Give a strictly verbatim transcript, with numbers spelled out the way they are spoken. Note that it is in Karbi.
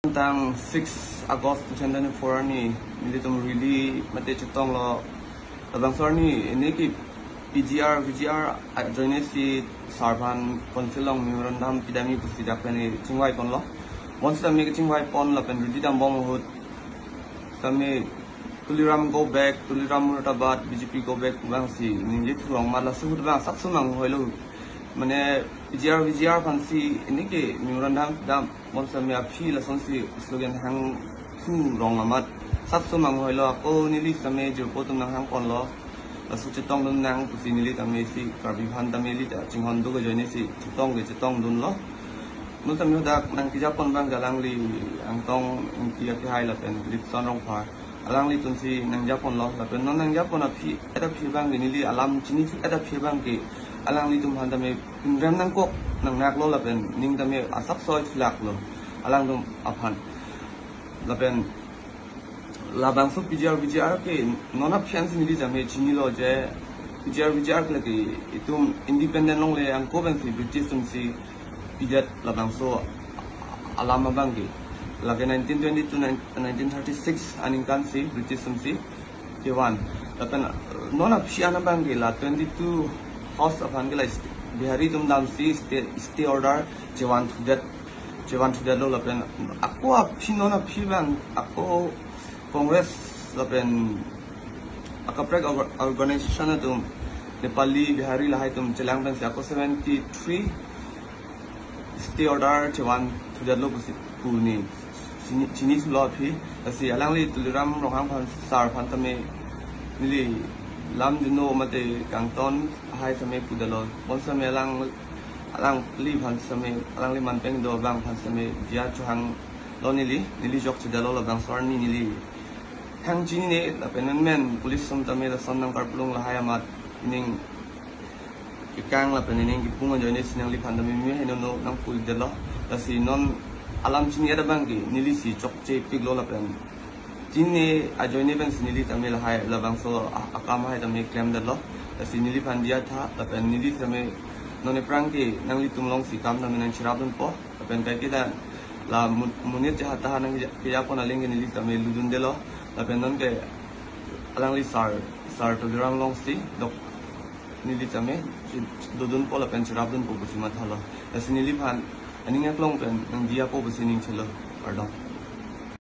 Tang six August two thousand twenty-four arni nelitum rally mate chetonglo. Labangso arni neli ke P G R, V G R ajoine si sar aphan council along memorandum pidamji pusi dak pen chingvai ponlo. Bonsitame kachingvai pon lapen rally dambom ahut tame Tuliram go back, Tuliram Murdabat, B J P go back abang si ningje thurong amat laso ahut abang sakso mang hoilo. Mane P G R, V G R aphan si neli ke memorandum dam, bonsitame aphi lasonsi slogan hang thurong amat sakso mang hoilo, ako neli tame jirpo atum nanghang ponlo. Laso chetongdun nang pusi neli tame si Karbi aphan tame neli ta chinghon duk ajoine si chetong ke chetongdunlo. Non tame hadak nangkejapon abang ke alangli Angtong Ingti akehai lapen Lipson Rongphar. Alanglitum si nangjaponlo lapen non nangjapon aphi, et aphi abang ke neli alam chinithu et aphi abang ke alanglitum aphan tame pinrem nangkok nangnaklo lapen ning tame asap soi thilaklo alangtum aphan. Lapen labangso P G R, V G R ke non aphi an si neli tame chinilo je P G R, V G R ke lake itum independent longle angko pen si British atum si pidet labangso alam abang ke. Lake nineteen twenty to nineteen thirty-six aningkan si British atum si kevan. Lapen non aphi an abang ke la twenty-two house aphan ke la Bihari atum damsi stay, stay order chevan thudet, chevan thudetlo lapen ako aphi non aphi abang ako Congress lapen akaprek orga-, organization atum Nepali, Bihari lahai atum chelang pensi ako seventy-three stay order chevan thudetlo pusi pu neli chini, chinithulo aphi. Lasi alangli Tuliram Ronghang aphan sar aphan tame neli lam dino mate kangton ahai tame pudetlo. Bonsitame alang, alangli aphan tame, alangli manpeng do abang aphan tame diya chohanglo neli, neli jok chedetlo labangso arni neli hang chinine lapen menmen police atum tame lason nangkarplung lahai amat ining kekang lapen ining kepung ajoine si nangliphan tame meme henono nangpudetlo. Lasi non alam chini et abang ke neli si chokchepiklo lapen chinine ajoine pensi neli tame lahai labangso a-, akam ahai tame klemdetlo. Lasi neliphan diya tha lapen neli tame non aphrang ke nanglitum along si kam tame nangcherapdunpo. Lapen kaike ta la mun-, monit jahat tahan nangkejapon aling ke neli tame ludundetlo. Lapen non ke alangli sar, sar Tuliram along si dok neli tame dodunpo lapen cherapdunpo pusi mathalo. Lasi neliphan aning aklong pen nangdiyapo pusi ningchelo. Kardom.